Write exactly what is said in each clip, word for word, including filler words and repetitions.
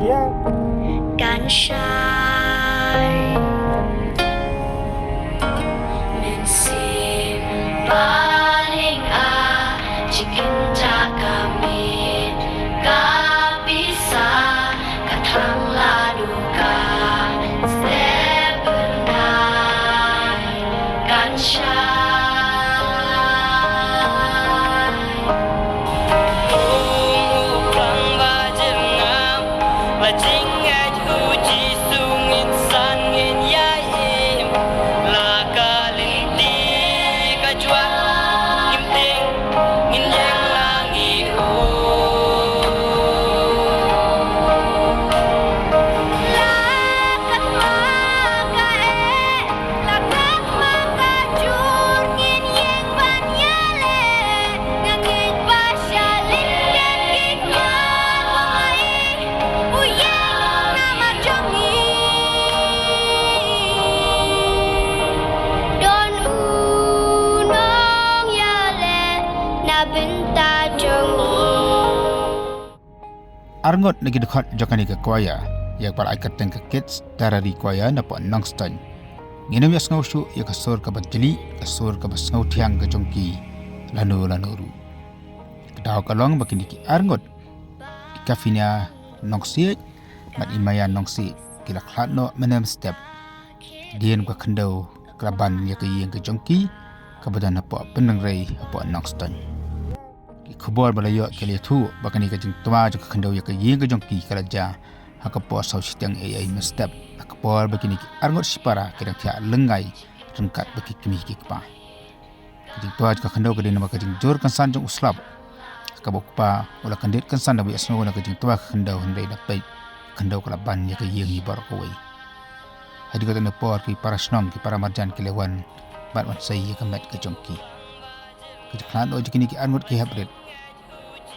Kan shai. Mynsiem baling ah, chikin jaka mit ka pisa, ka thang lanu ka step bernai. Kan shai. Arngut na ki dkhot jong kane ka choir, ïa kaba la ai kyrteng ka Kids Tertiary Choir na poh Nongstoiñ. Ngin ym ïa sngew shuh ïa ka sur kaba jlieh, ka sur kaba sngewthiang ka jong ki lano lano ruh. Ka daw ka long ba kine ki arngut, i Kafina Nongsiej bad i Maya Nongsiej, ki la khlad noh mynne mynstep. Hadien ka khyndew ka la ban ïa ka ïing ka jong ki, kaba don hapoh Pyndengrei hapoh Nongstoiñ. Ki khubor ba la ïoh ki la ïathuh ba kane ka jingtwa jong ka khyndew ïa ka ïing ka jong ki ka la jia ha ka por saw shiteng eiei mynstep, ha ka por ba kine ki arngut shipara ki dang thiah lyngngai ryngkat bad ki kmie ki kpa. Ka jingtwa jong ka khyndew ka dei namar ka jingjur kynsan jong u slap. Kaba u kpa u la kyndit kynsan da ba ïohsngew na ka jingtwa ka khyndew, hynrei da peit ka khyndew ka la ban ïa ka ïing hi baroh kawei. Hadien katne por ki para shnong, ki para marjan ki la wan bad wan sei ïa ka met ka jong ki. Ka jingkhlad noh jong kine ki arngut ki hep rit,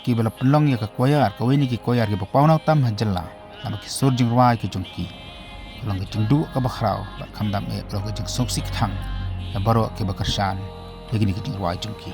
kiba la pynlong ïa ka choir, kawei na ki choir kiba pawnam tam ha jylla, namar ki sur jingrwai ki jong ki. Ka long ka jingduh kaba khraw, bad khamtam eh ka long ka jingsngewsih kthang ïa baroh kiba kyrshan ïa kine ki jingrwai jong ki.